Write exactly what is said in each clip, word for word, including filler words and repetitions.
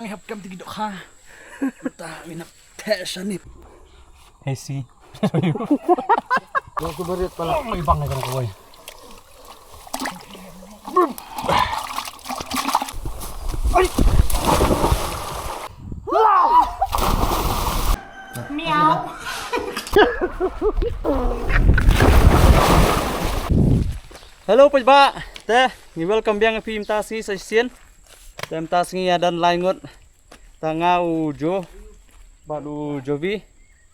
Ngi hap kam tiki dohkha. Ta ngi nap te shani. Hey si. Lo tu berit pala. Oh, ibang na kawai. Miau. Hello paidbah. Te ngi welcome biang phi mynta sngi sa shisien. Te mynta sngi ïa don lai ngut. Ta nga u Jo bad u Jovi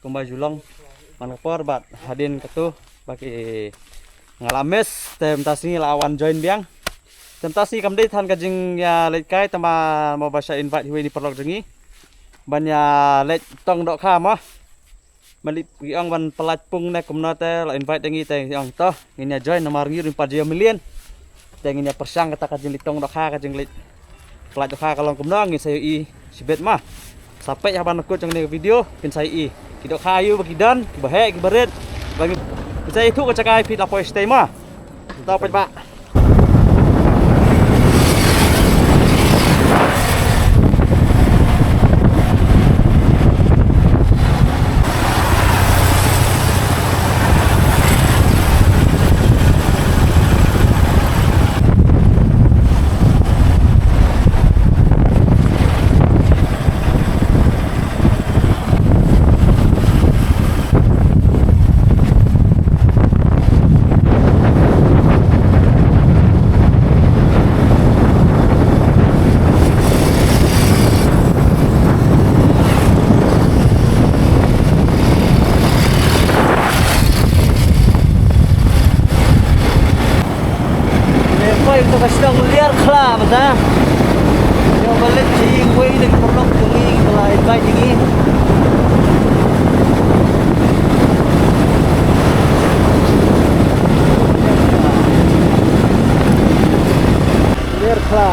kumba ju long man ka por bad hadien katu ba ki nga la miss. Te mynta sngi la wan join biang. Te mynta sngi kam dei than ka jingïaleit kai tang ba mo ba sha invite hi wei ni paralok jong ngi ban ïaleit tong dohkha mo. Malik ngi ong ban pynlait pung ne kumno te la invite ngi te ngi ong to ngin ïa join namar ngi ruh ngim pat ju ïa million. Te ngin ïa pyrshang kata ka jingleit tong dohkha ka jingleit pynlait dohkha ka long kumno ngin sa ïohi shibit ma. Sa peit haba na kut jong kane ka video phin sa ïohi ki dohkha aïu ba ki don, kiba heh kiba rit. Ba ngin sa ïathuh ka jaka ïa phi la poi shatei ma. Tau paidbah. Lehpoi to ka shnong Liarkhla mynta. Ïoh ban leit jingwei na ki paralok jong ngi ba la invite ïa ngi. Liarkhla.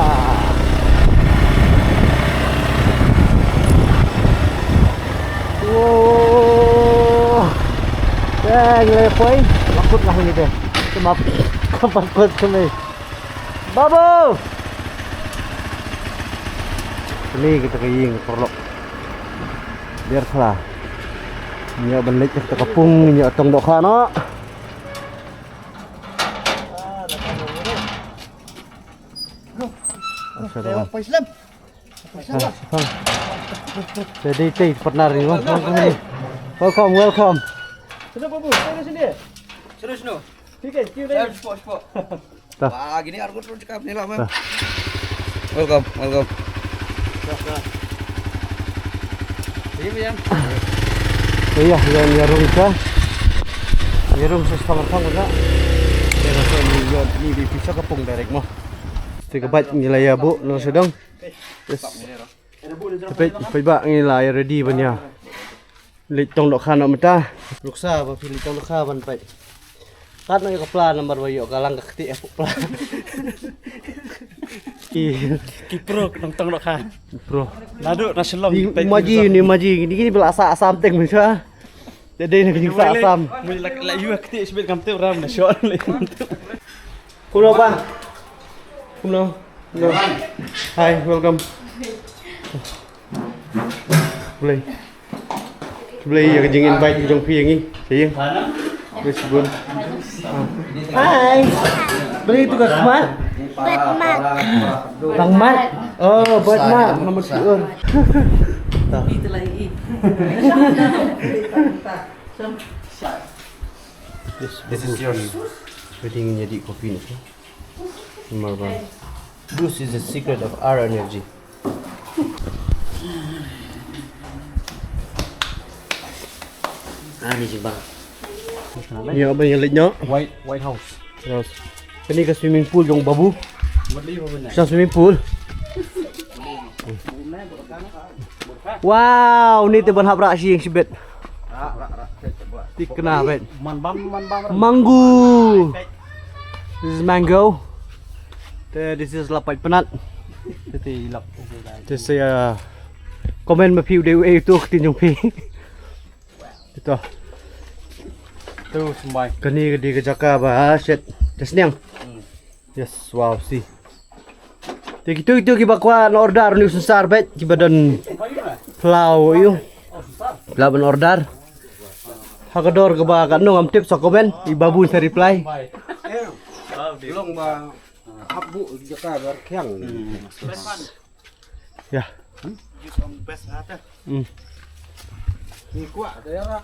Wow. Te ngi la poi. Lakut lah ngi te. Te map. Kapan kut kami. Babu. Kani kita ka ïing paralok. Liarkhla. Ngi ïoh ban leit kita ka pung, ngi ïoh tong dohkha noh. Assalamualaikum. Poi slem. Poi slem. Jadi, jadi partner ni, welcome, welcome. Sini, Babu, sini, sini. Sini, sini. Okey, okey, okey. Sini, sini. Tah. Wah, gini argut lu cakap ni lah, man. Tah. Welcome, welcome. Tah, tah. Iya, Bang. Iya, yang nyarung ka. Nyarung sa setengah tang ka. Dia rasa ni, ni di pisau ka pung direct mo. Ti ka bike ngi la ïa buh noh sha dong. Yes. Te paidbah ngi la ïa ready ban ïa leit tong dohkha noh mynta. Ruksa ba phi leit tong dohkha ban peit. Kat noh ïa ka pla namar ba ïoh ka lang ka kti ïa pla. Ki, ki pro nong tong dohkha. Pro. Naduh na Shillong. Ni maji, ni maji. Ni kini bela sa Assam teng mynta. Jadi ni kini sa Assam. Mui la, la ïa kti shibit kam tip ram na shon. Kumno, Bah? Kumno? Kumno? Hi, welcome. Blei. Blei ïa ka jing invite jong phi ïa ngi. Ïa. Blei shibun. Hi. Blei tu ka khmat? Bad mat. Bang mat. Oh, bad mat. Nama tu. Yes, this is yours. Wedding nya di kopi ni. Marba. This is the secret of our energy. Ah, ni jing bang. Ïa, ba ïa leit noh. White, White House. Yes. Kani ka swimming pool jong Babu. Sa swimming pool. Wow, ni te ban hap rah shi ïing shibit. Ti kena bet. Man bam, man bam. Mango. This is mango. Te this is la paid pynat. Te te ilap. Te se, uh, comment ma phi u dei u ei tu ka tin jong phi. Ito. Tu symbai. Kani ka dei ka jaka ba shet. Te sniang. Hmm. Yes, wow, see. Te kito kito kiba kwah ban order, uni u synsar beit kiba don phyllaw ïa u. Phyllaw ban order. Ha ka dor kaba katno ngam tip, sa comment, i Babu sa reply. Long ba hap buh jaka ba rkhiang. Ïa. Hmm. Ni kwah da ïa.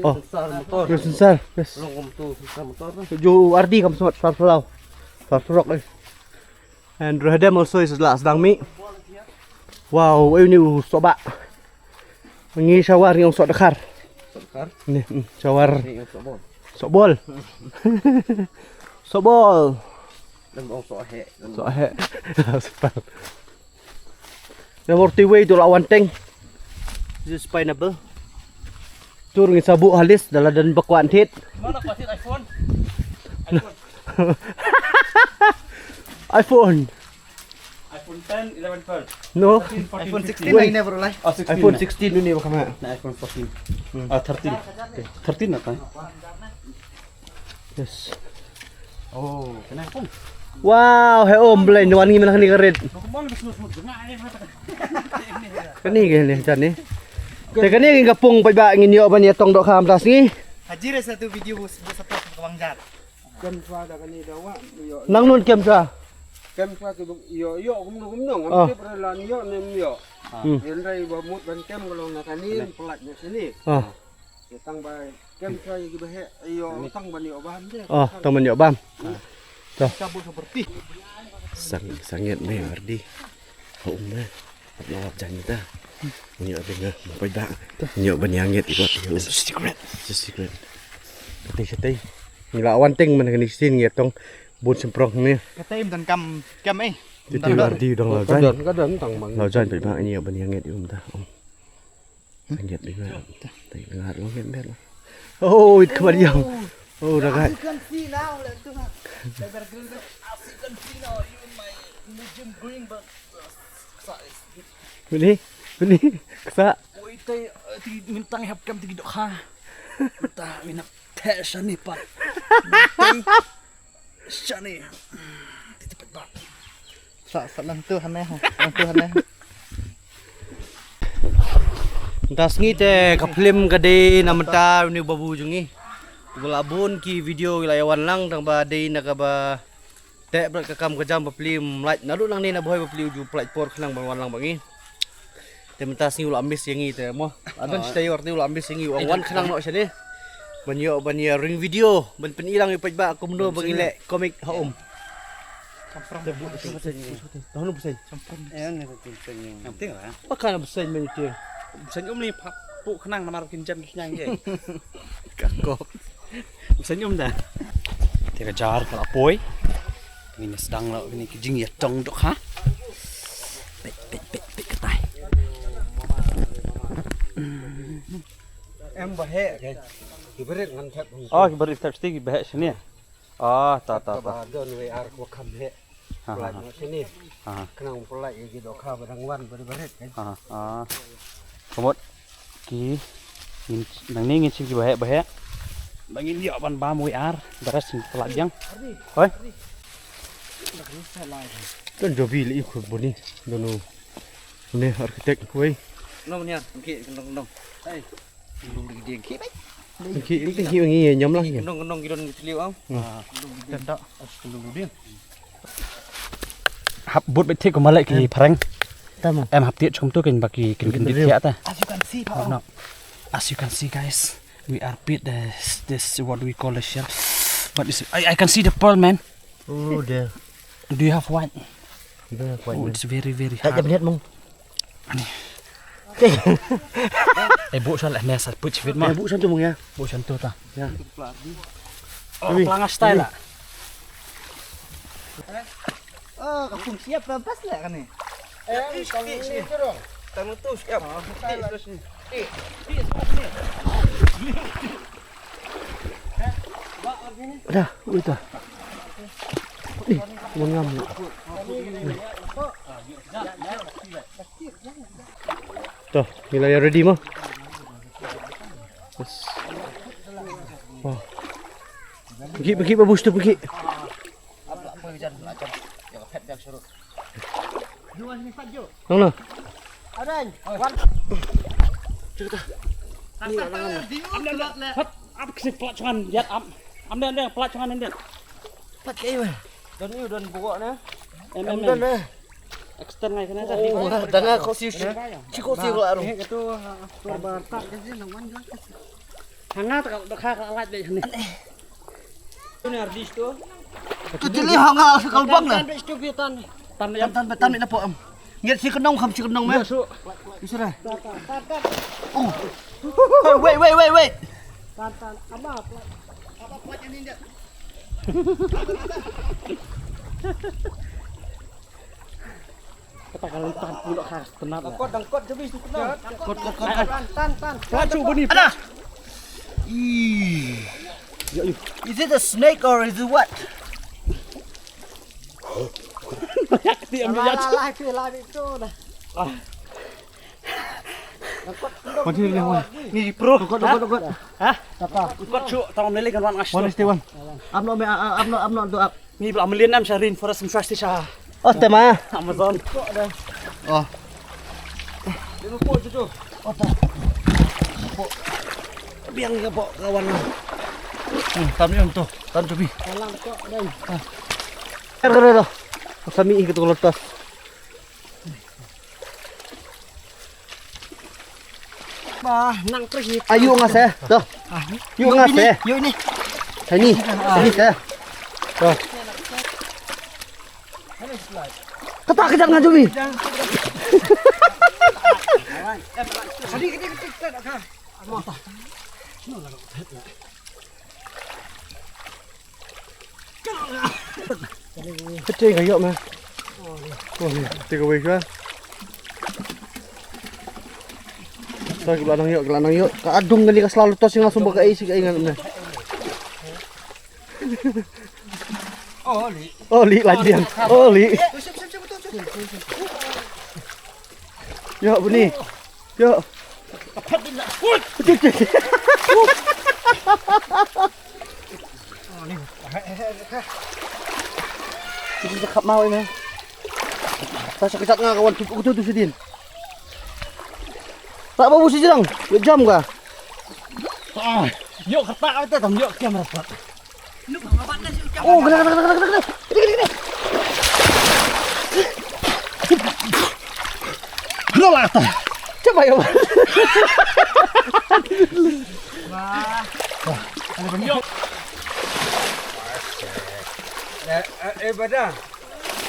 Oh. Synsar motor. Uni u synsar. Yes. Long kumtu synsar motor. Ju ardi kam sot sar phyllaw. Sar surok eh. And Rohedem also is la sdang mih. Wow, eh, uni u sohbah. Ngi shawar ngi ong soh dkhar. Soh dkhar? Ni, hmm, shawar. Ni ong soh bol. Soh bol. Soh bol. Lem ong soh heh. Soh heh. Namar te wei tu la wan teng. This is pineapple. Tur ngi sa buh ha list da la don ba kwah thied. Mana kwah thied iPhone? iPhone. iPhone ten, eleven, twelve. No. Thirteen, fourteen, iPhone fifteen. Sixteen, I never lie. Oh, sixteen. iPhone sixteen uni ba kham heh. Na iPhone fourteen. Hmm. Ah, thirteen. Thirteen na tai. Yes. Oh, kane pun. Wow, hei um, Blei, wan ngi mynta kane ka rit. Kane ka ni, jan ni. Te kane ka pung paidbah ngin ïoh ban ïa tong dohkha mynta sngi. Haji re satu video bus bus apa kawang jar. Kem shuwa da kane da wa, ïoh. Nang nun kem shuwa. Kem shuwa ki buk, ïoh, ïoh, kumno, kumno, ngam tip re lan ïoh, nem ïoh. Hmm. Hynrei ba mut ban kem ka long na kane, pynlait na kane. Ah. Ïa tang ba kem shuwa ïa kiba heh, ïoh, tang ban ïoh bam de. Ah, tang ban ïoh bam. To. Sa ngi-, sa ngiat me Ardi. Ha um me. Pat na wat jan ta. Ngi ïoh bynga, mo paidbah. Ngi ïoh ban ïa ngiat i kot. It's a secret. It's a secret. Katei, katei. Ngi la wan teng man kane shisien ngi tong bun symprong ne. Katei ym don kam, kam eh. Katei Ardi dang la jan. Ka don, ka don tang mang. La jan paidbah, ngi ïoh ban ïa ngiat i um ta. Um. Sa ngiat bynga. Tang ngiat bynga, la ngiat bynga. Oh, it khabar ïa. Oh, da ka. As you can see now, like, tu, ha. Like, background, as you can see now, even my medium green, but, uh, size. Bini, bini, ksa. Oi, tai, eh, ti mintang hap kam ti dohkha. Ta, mina te shani pa. Te shani. Ti tepat ba. Sa, sa lang tu hane, ha. Lang tu hane. Mynta sngi te ka film ka dei na mynta uni u babu jong ngi. Ngi la bun ki video ngi la ïa wan lang tang ba dei na kaba teh bret ka kam ka jam ba plie ym lait. Naduh nangne na Bhoi ba plie u ju pynlait por khnang ban wan lang bad ngi. Te mynta sngi u la miss ïa ngi te mo. Adan stai yor te u la miss ïa ngi, u wan khnang noh shane. Ban ïoh ban ïa ring video ban pyni lang ïa u paidbah kumno ba ngi leh comic ha um. Tahu nu bseiñ. Ba kan bseiñ men te. Bseiñ um ni pha pu khnang namar kin jam ki khnang je. Ka kok. Bseiñ um da. Te ka jar ka la poi. Ngin sdang la kine ki jingïatong dohkha. Pek pek pek pek katai. Em ba heh ke. Ki barit ngan thep. Oh, ki barit thep sti ki ba heh shane. Ah, ta, ta, ta. Ba don wei ar ko kham heh. Ha, ha, ha. Pynlait noh shane. Ha, ha. Khnang pynlait ïa ki dohkha ba dang wan ba dei barit, kan? Ha, ha. Ka mut ki ngin, nangne ngin shim ki ba heh, ba heh. Ba ngin ïoh ban bam wei ar, the rest ngin pynlait biang. Hoi. Don jobi le i khut buni. Don u. Une architect wei. Nong niar, ki nong nong. Hai. Ki, ki, ki, ngi ñiom lang ki. Nong nong ki don ki tliu am. Hmm. Ah, ki don. Hap bud beit thik kumba leh ki phareng. Tama. Em hap tied kumtu kin ba ki kin kin bit thiah ta. As you can see, Pao. No. As you can see, guys, we are pit this, this what we call a shell. But this, I, I can see the pearl, man. Oh, there. Do you have white? Don't have white, man. Oh, it's very, very hard. Tak ada niat, Mong. Ani. Eh, bu shan lah, ne sa put fit ma. Eh, bu shan tu, Mong, ya. Bu shan tu ta. Ya. Oh, pelangah style lah. Oh, kapung siap lah, pas lah kan ni. Eh, tang tu siap. Terus ni. Dah, udah. Ni, mengam ni. To, ngi la ïa ready mo. Yes. Wow. Pergi, pergi, babu, situ pergi. Apa, apa hujan, hujan. Ya, pet dah surut. Nong no. Adan. Wan. Am den den. Hot. Ap kisi plat chuan yat am. Am den den plat chuan den. Pat kai ma. Don yu don bugo na. Em em em. Extend ngai kana sa. Oh, danga ko si. Chi ko si la ru. Eh, itu, ah, tur bar tak kasi nang wan jual kasi. Hanga tak dok ha ka lait deh ni. Ini artis tu. Tu jeli hanga kal bang na. Tan deh tu bi tan. Tan deh. Tan tan tan na po am. Ngiat si kenong kham si kenong me. Isra. Oh. Wait, wait, wait, wait. Tan tan ama plat. Ama plat yang ni dia. Kata kalau tan pun dah khas tenat lah. Kot dang kot jebi tu kenong. Kot kot kot kot. Tan tan tan. Plat chu buni. Ada. Ih. Ya, ya. Is it a snake or is it what? Banyak dia ambil ya. Lah lah lah itu dah. Ah. Ni pro. Kot kot kot. Hah? Kot chu tang melek kan wan ngas. Wan stay wan. Amno me amno amno do ap. Ni bla melin am sharin forest infest sha. Oh tema. Amazon. Oh. Dia mau tu tu. Oh tu. Biang ya po kawan. Hmm, tam ni tu. Tam tu bi. Dalam tu dai. Kar kar tu. Sami ikut kalau tas. Ba nang pergi. Ayu ngas eh. Tuh. Yuk ngas eh. Yuk ni. Ini. Ini eh. Tuh. Kata kejap ngaju bi. Kadi kadi kadi. Kete ka yok ma. Oh ni, kete ka wei ka. Sa ki la nang yok, ki la nang yok. Ka adung ngali ka selalu tos nga sumba ka ei si ka ei ngan ne. Oh li. Oh li la diang. Oh li. Yok buni. Yok. Kita cakap mau ini. Tak sakit sangat kawan tu tu tu sidin. Tak bawa si jerang. Jam kah? Ah, yok kata kata tam yok kamera pat. Oh, kena, kena, kena, kena, kena. Kena, kena, kena. Kena lah, kata. Coba ya, Bang. Wah. Wah. Ada banyak. Eh, eh, eh, Bada.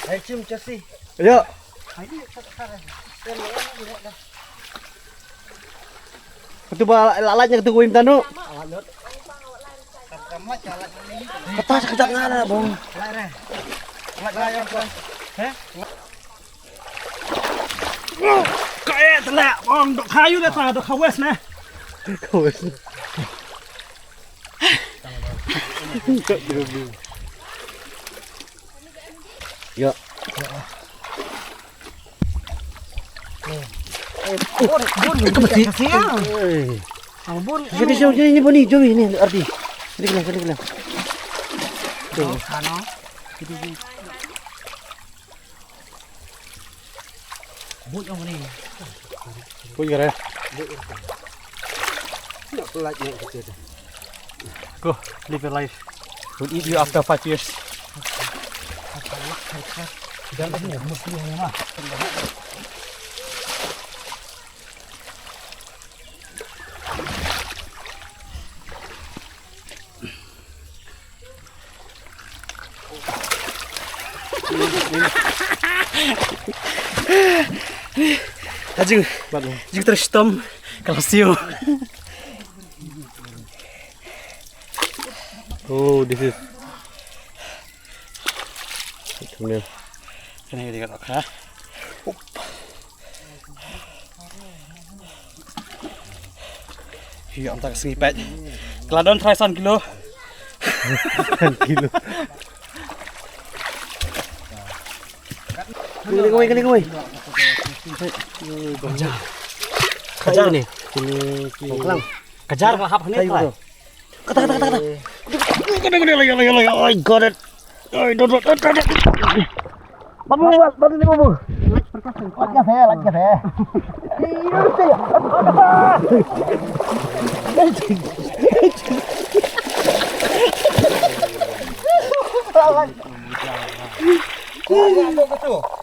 Eh, cium casi. Ya. Katu ba la-, la-, laitnya katu kuim tanu. Kata sekejap ngala bong. Kae tela bong dok kayu dah ta dok kawes nah. Kawes. Ya. Bun, bun, itu mesti. Kasihan. Bun. Jadi jom, jadi ni buni, jom ni arti. Jadi kena, jadi kena. Tuh. Bun yang mana ni? Bun kare. Nak pelat yang kecil tu. Go, live your life. We'll eat you after five years. Ajung. Jung terus tom kalau siu. Oh, this is. Thumbnail. Kena dia kat ha. Hi, am tak sngi pet. Keladon try san kilo. San kilo. Kena kawai, kena kawai. Kejar. Kejar ni. Kini ki. Kejar kelahap ni. Kata, kata, kata, kata. Kena, kena, kena, kena, kena, I got it. Ai, dot, dot, dot, dot. Babu, babu, babu, babu. Lait ka phe, lait ka phe.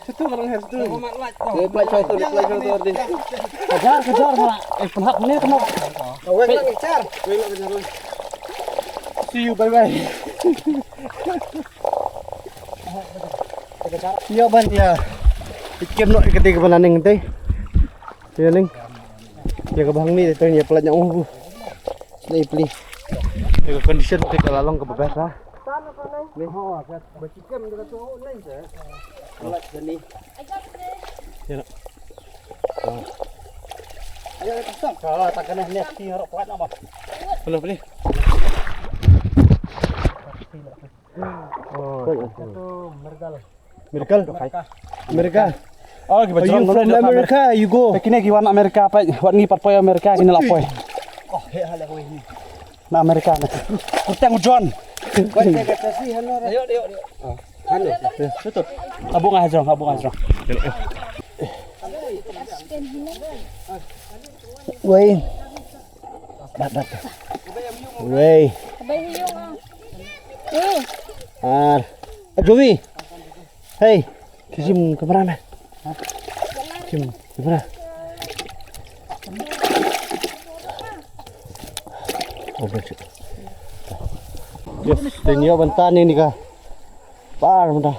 Situ ka long, situ. Dia pelai jauh tu, dia pelai jauh tu, Ardi. Kejar, kejar, malah. Eh, penhak ni kena. Wei, kejar. Wei, kejar. See you, bye bye. Ïa ban ïa. Kem noh ïa kata ka ban ning te. Ïa ning. Ïa ka bang ni te ïa plat nya uh. Ni pli. Ïa ka condition te ka la long ka ba best ha. Ni. Ba ki kem da ka tu ni te. Plat ni. Ïa. Ayo, kita. Kalau tak kena ni, kita harap plat apa? Boleh, boleh. Oh, itu Mergal. Mergal. Mergal. Oh, ki ba jrong from America, you go. Kine ki wan America pa, wat ngi pat poi America kine la poi. Oh, he hala ko ni. Na America na. Kutang John. Ayo, ayo, ayo. Halo. Betul. Abung ah jrong, abung ah jrong. Wei. Dat, dat. Wei. Bai hiung ah. Eh. Ar. Joey. Hey, kijim kamera na. Kijim kamera. Oh, baik. Yes, tengok bentar ni ka. Par bentar.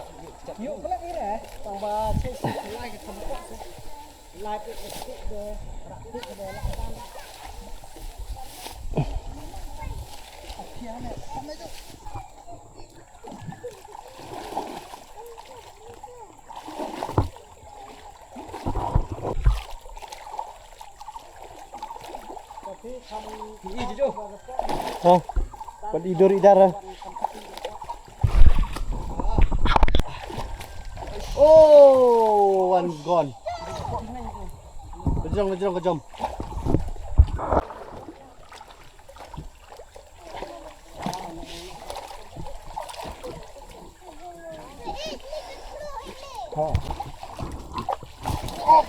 Ha? Pat idur idar. Oh, one gone. Kejong, kejong, kejong.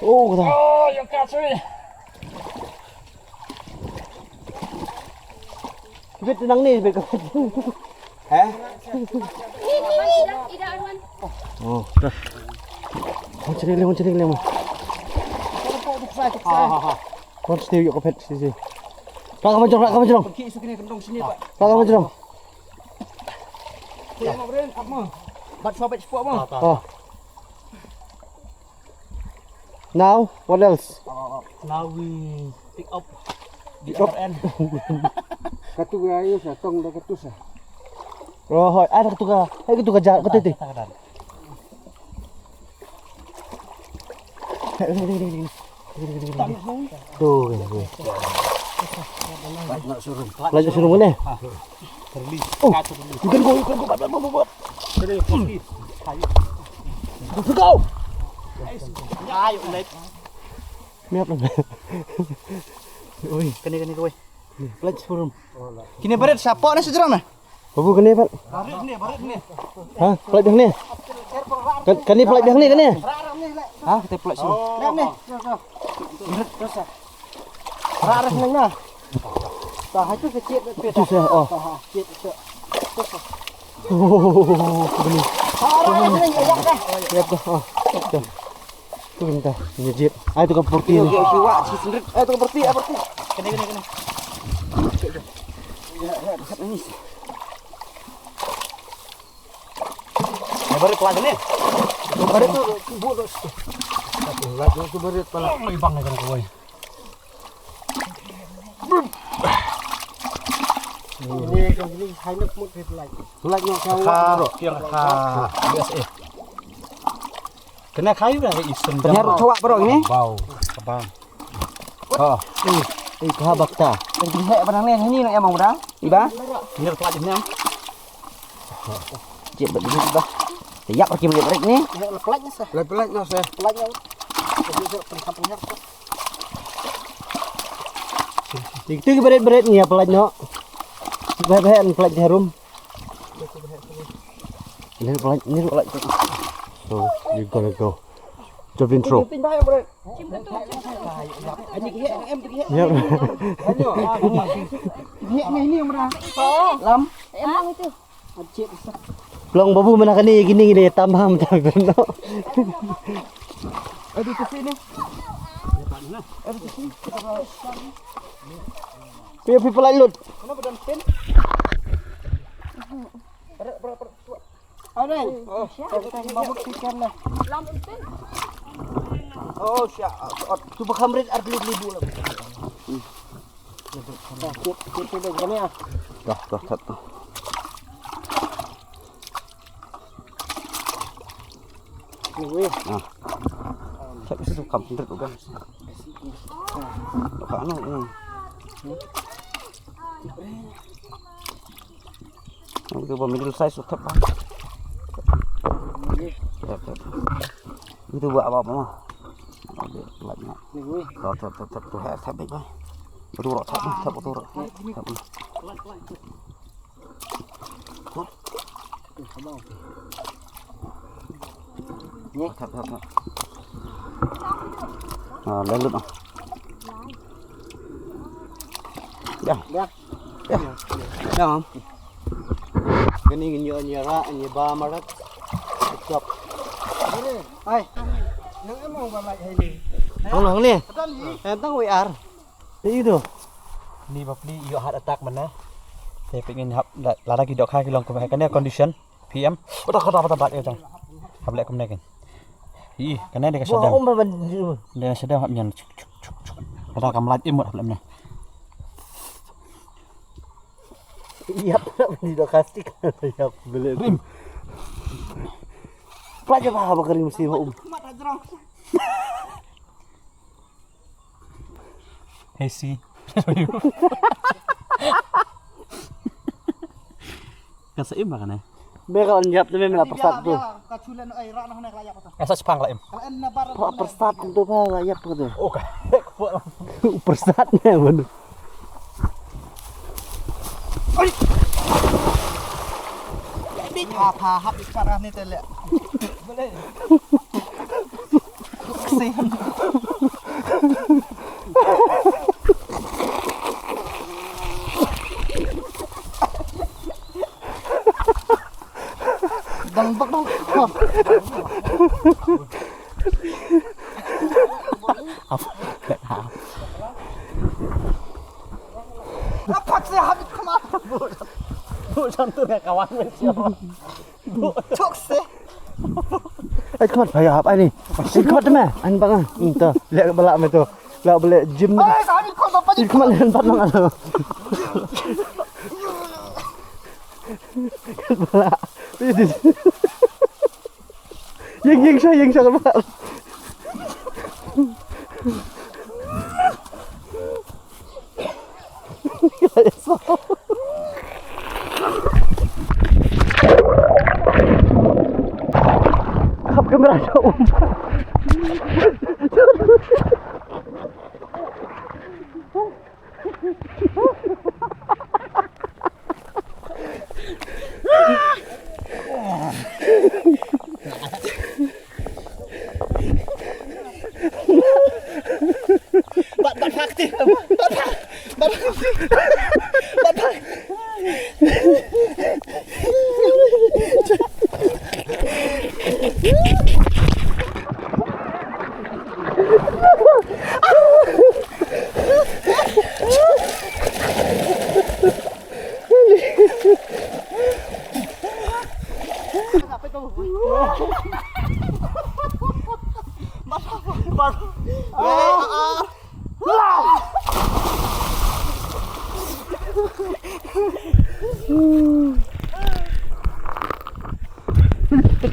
Oh, kata. Oh, you catch me. Bit nang ni, bit. Hah? Oh, dah. Wan sini leh, wan sini leh, wan. Ha, ha, ha. Wan sini, yuk, ka phet sini. Rak ka manjrong, rak ka manjrong. Rak ka manjrong. Bat shuwa, bat shuwa mo. Oh. Now, what else? Now we pick up the other end. Katu ga ayu sa, tong da katu sa. Oh, hoi, ada katu ga. Hai katu ga jar, katu ti. Tu, tu. Laju suruh mana? Oh, you can go, you can go. But, but, but, but, but. Let's go. Miap lang. Oi. Kane, kane, kawei. Laju suruh. Kine barit sha pok ne sejrong ne? Babu kane pat. Barit ne, barit ne. Ha, plat dah ne. Kan, kane plat dah ne kane. Ha, kita plat sini. Dah ne. Terus. Terus. Rak rak nang na. Ta hai tu kecil tu. Tu sah, oh. Ta ha, kecil tu. Tu sah. Oh, kebeli. Rak rak nang ya dah. Ya tu, oh. Tu. Tu minta, ni jip. Ai tu kan porti ni. Ya, siwa, si sendrit. Ai tu kan porti, ai porti. Kena, kena, kena. Ya, ya, dekat ni. Ni baru kelas ni. Baru tu, bu tu. Lagi tu baru pala. Oh, ibang ni kan kawai. Ini kau ni hai nak mut dia pelai. Pelai nak kau. Kha, yang kha. Biasa eh. Kena kayu dah isen. Kena ruk thawak baru ini. Bau, kebang. Oh. Eh, eh, kha bakta. Yang tinggi apa nang ni? Ini nak yang mau dah? Iba? Ini pelai ni. Jep bad jep bah. Tiap pakai balik-balik ni. Pelat-pelat ni sah. Pelat-pelat ni sah. Pelat ni. Itu kita berit-berit ni ya pelat ni. Berit-berit pelat jarum. Ni pelat ni pelat. So, you gonna go. Javelin throw. Yep. Long babu mana kani gini gini tam ham tam no. Pia pia pelai lut. Alright. Oh, babu chicken lah. Oh, siap. Tu bakam rit ar libu lah. Dah, dah, dah. Wih. Nah. Saya bisa tukang pendek udah. Tukang anu ini. Itu ba middle size tu tap bang. Tap, tap. Itu ba apa apa mah. Ada banyak. Tap, tap, tap, tap, tu hai tap baik bang. Betul rot tap, tap betul rot. Tap. Ni. Thap, thap, thap. Ah, lalut ah. Ya. Ya. Ya. Ya, mam. Kani ngi nyo nyera ngi ba marat. Stop. Ai. Nang emang ba lai hai ni. Tang nang ni. Tang ni. Eh, tang W R. Te ïoh. Ni bapli ïoh heart attack mana. Te pyngen hap la-, lada ki dohkha ki long kumne kane condition P M. Uta kata kata bat ïoh tang. Hap leh kumne kan. Ih, kane dei ka shutdown. Dei ka shutdown hap nyan. Chuk, chuk, chuk, chuk. Lada kam lait imut hap leh kumne. Ïap, ni dohkha stick. Ïap, bele. Rim. Pelajar bah, apa kering mesti um. Hey, si. Ka sa im ba kane. Me ka ïap te me la persat tu. Ka chulen ai ra noh ne ka la ïap tu. Ka sa chpang la im. Ka la en na bar. Persat tu ba la ïap tu. Oh, ka. Persat ne bun. Ai. Pha pha hap ik para ne te le. Dang bak dang. Apak se habit kemar. Bu jantung ya kawan men. Chok se. Ai khot phai hap ai ni. Ai khot me. An bang ah. Hmm, to. Leh bala me to. Leh bala gym. Ai kami khot apa je? Khmat leh pat nang alo. Bala. Ying ying sha ying sha bala. Khap kamera sha um. Bat, bat phak ti. Bat phak. Bat phak ti. Bat phak.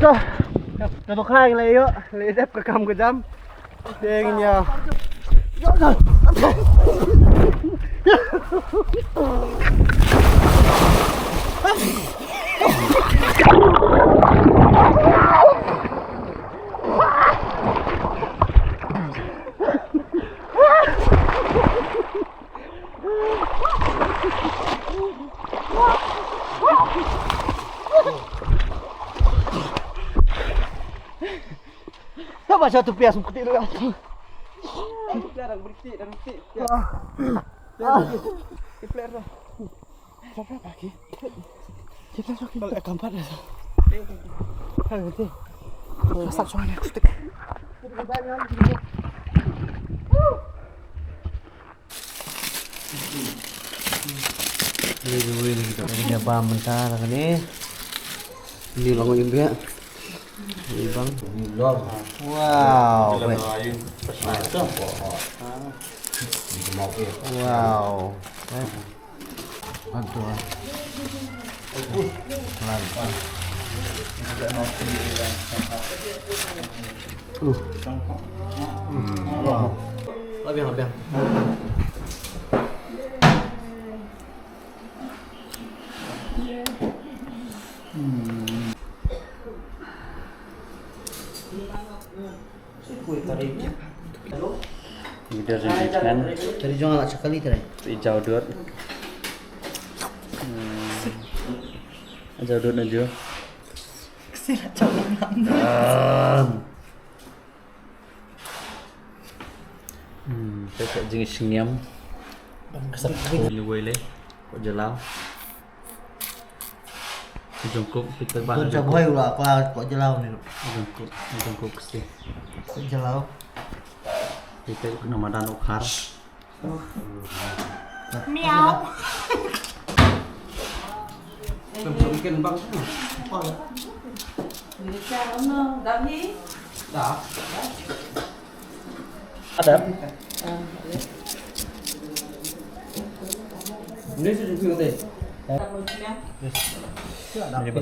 Ka, ka dohkha ngi la ïoh, la dep ka kam ka jam. Deng nya. Pas satu pias mukti lu. Ui, ui, ui, kita punya bam mentah lah ni. Ni long ujung dia. Ni bang. Ni long. Wow, wait. Wow. Eh. Aduh. Pelan. Uh. Hmm. Wow. Lebih, lebih. Hmm. Leaders engagement. Tadi jong anak sekali tadi. Ijau dut. Hmm. Ijau dut na ju. Kesian jauh. Hmm, pek jing singem. Sat ko ni wei le. Ko jalaw. Jongkok kita ba. Jongkok boy ula ko ko jalaw ni. Jongkok, jongkok kesi. Ko jalaw. Kita kena madan ukhar. Miau. Mungkin bang. Dah. Ada. Ini sudah deh.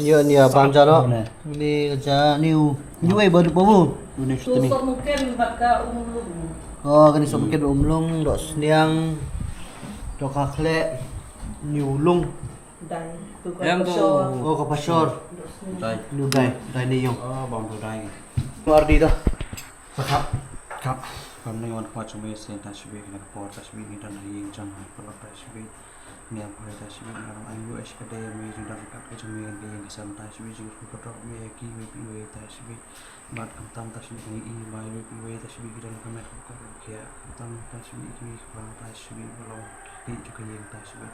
Ni ya, ni ya, bang jaro. Ni kerja ni u. Ni wei baru baru. Ni sudah ni. Oh, kani sok mungkin umlung, dok seniang, dok kakle, ni ulung. Dai. Tu kan pasor. Oh, ka pasor. Dai. Ni dai, dai ni yong. Oh, bang tu dai. Ardi dah. Kap. Kap. Kam neng wan khmat jong me sien ta shibit na ka por ta shibit ngi don ha ïing jong ha por ta shibit. Ngi ap hai ta shibit ngi ram ai ngu ai shika dei me jong don kap ka jong me ka ïing ka sem ta shibit jong ku ka drok me ki me pi we ta shibit. Bad kam tam ta shibit ngi i bai we pi we ta shibit ki don ka met ka kia. Kam tam ta shibit ki pa ta shibit ba long ki jong ka ïing ta shibit.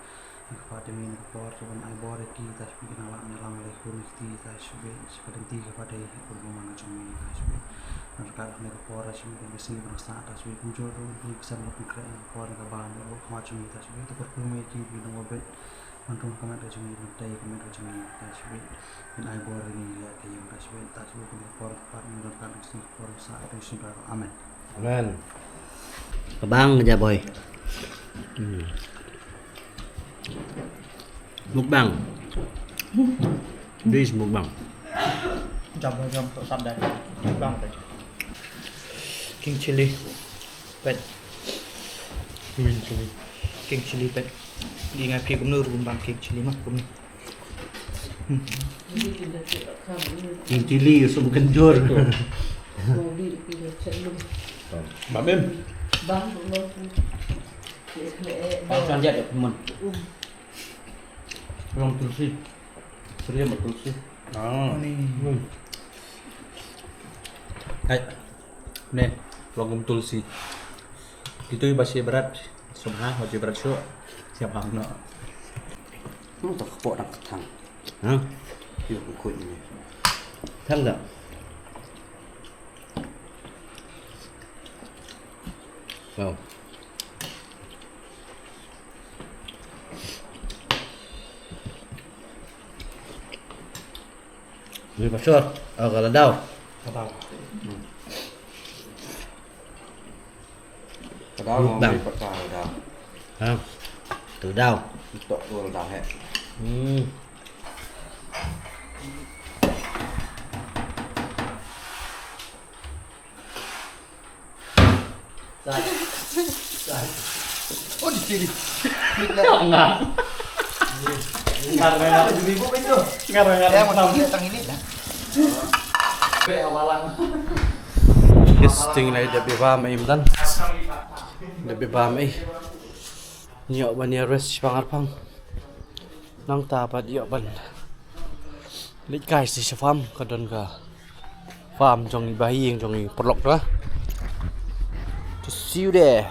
Ngi ka pa te me ngi ka por ka ban ai bor ki ta shibit ki nang lap ngi lang le khun ki ta shibit. Ka dang ti ka pat dei ka bun ka mang ka jong ngi ka shibit. Nang ka ne ka por ka shibit ka sngi ka sa ka shibit kumjuh ruh ka sem ka kre ka por ka bam ka khmat jong ngi ka shibit. Ka por kumne ki bi nang wabet. Nang tung ka mat ka jong ngi nang dei ka mat ka jong ngi ka shibit. Ngan ai bor ngi ïa ka ïing ka shibit ka shibit ka por ka pat nang ka sngi ka por sa ka shibit. Amen. Amen. Ka bang ka ja boy. Hmm. Mukbang. This mukbang. Jam jam to sab dai. Mukbang dai. King chili. Pet. King chili. King chili pet. Di ngai phi kumno rumbang king chili mah kumno. King chili sum kendur. Bam em. Bang. Bang chuan jat ïa phi mon. Long tulsi. Suri ma tulsi. Ah. Ni. Hmm. Ai. Ne, long kum tulsi. Kitu ba shi brat. Subha ho shi brat shu. Siap ham no. Hmm, tak kepok dak ketang. Ha? Yuk, kukut ini. Tang dak? Wow. Ni pasur, oh, ka la daw. Ka daw. Ka daw. Mukbang. Ka daw. Ha. Tu daw. Tok tu daw he. Hmm. Oh, di sini. Ngar ngar. Ngar ngar. Yes, ting lai da biba mai imdan. Da biba mai. Nyo ban ya rest pang arpang. Nang ta pat ïoh ban leit kai sha farm ka don ka Farm jong i bahaïing jong i paralok tu. To see you there.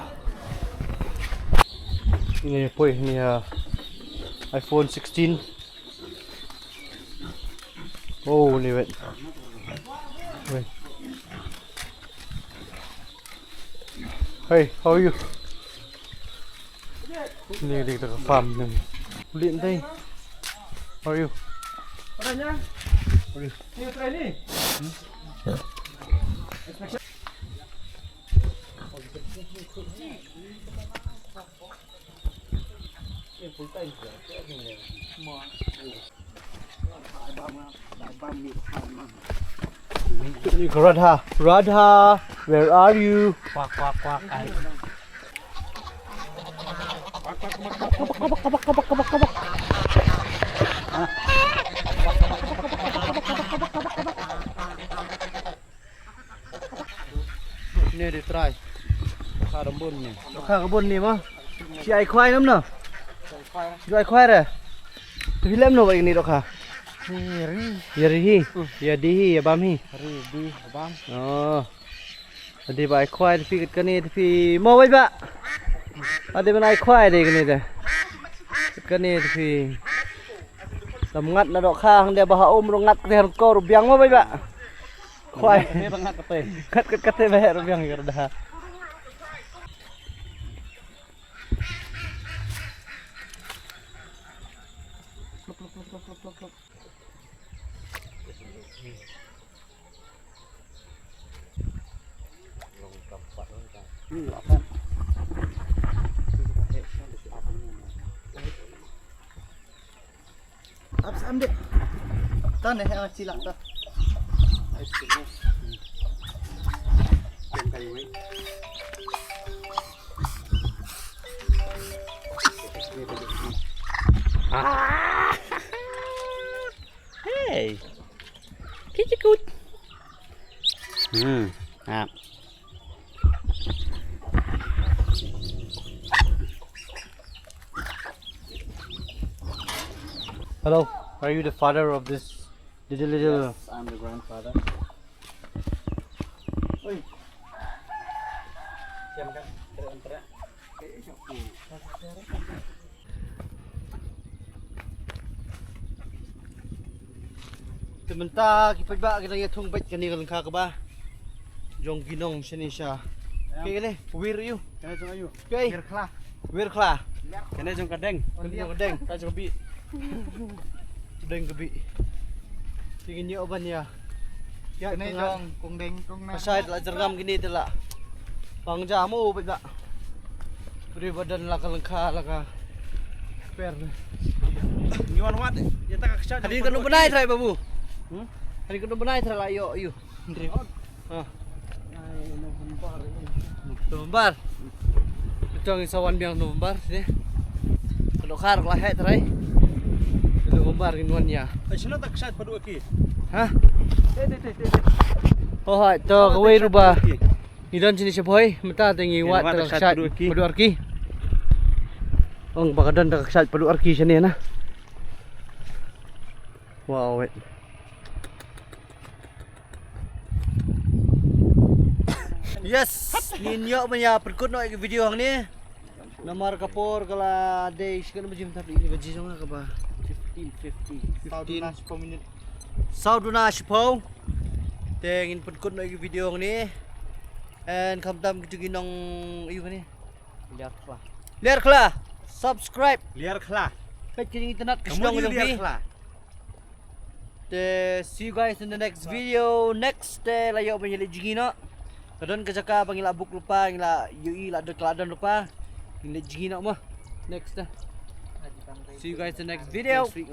Ini poi ini, uh, iPhone sixteen. Oh, ni wait. Wait. Hey, how are you? Ni, ni ka farm ni. Kulit nanti. How are you? Orangnya? How are you? Ni try ni. Radha, Radha, where are you? Kwak, kwak, kwak. Ni di trai. Ka rambun ni. Ka rambun ni ma. Shi ai khwai nam na. Shi ai khwai re. Tu film no ba ini doka. Ni ri. Ya ri hi. Ya di hi, ya bam hi. Ri di bam. Oh. Adi ba ai khwai tapi kat kane tapi mo bai ba. Adi ban ai khwai de kane de. Kat kane tapi. Lam ngat na doka hang de ba ha um ru ngat kane hang ko ru biang mo bai ba. Khwai. Ngat kate ba her biang ker da. Ap sam de. Ta ne ha chila ta. Ah. Hey. Kikikut. Hmm. Ah. Hello, are you the father of this little, little? Yes, I'm the grandfather. Oi. Siam kan? Tere, tere. Te mynta ki paidbah ki dang ïathung beit kane ka lyngkha kaba jong ki nong shane sha. Em. Kaei kane? Where are you? Kane jong ayu. Kaei? Wyrkhla. Wyrkhla. Kane jong ka Deng. Kane jong ka Deng. Ka jong ka Bih. Deng ka Bih. Te ngin ïoh ban ïa. Kane jong Kong Deng, Kong Na. Ka shai te la jyrngam kine te la. Pang ja mo beit ba. Pudi ba don la ka lyngkha la ka. Per. Ngi wan wat ïa ta ka kshaid. Hadien katno bnai trai babu? Hmm? Hadien katno bnai trai la ïoh ïa u? Hynriew. Ha. Ai, November. November. Ito ngi sa wan biang November sini. Ka dohkha la heh trai. November ngin wan ïa. Ai, shano ta ka kshaid Padu Arki? Ha? Te, te, te, te, te. Oh, hai, to kawei ruh ba. Ngi don shane sha Bhoi, mynta te ngi wad ta ka kshaid Padu Arki. Padu Arki. Ong ba ka don ta ka kshaid Padu Arki shane na. Wow, wait. Yes, ngin ïoh ban ïa pynkut noh ïa ka video hangne. Namar ka por ka la dei shi katno baje mynta, phi, baje jong nga kaba fifteen fifty. Saw duna shiphew minit. Saw duna shiphew. Te ngin pynkut noh ïa ka video hangne. And khamtam kito ki nong aïu kane? Liar Khla. Liar Khla. Subscribe. Liar Khla. Peit ka jingitynnat ka shnong jong phi. Te see you guys in the next video. Next te la ïoh ban ïaleit jngi noh. Ka don ka jaka ba ngi la book lypa, ngi la ïohi la don, ka la don lypa. Ngi leit jngi noh mo. Next te. See you guys in the next video. Next week,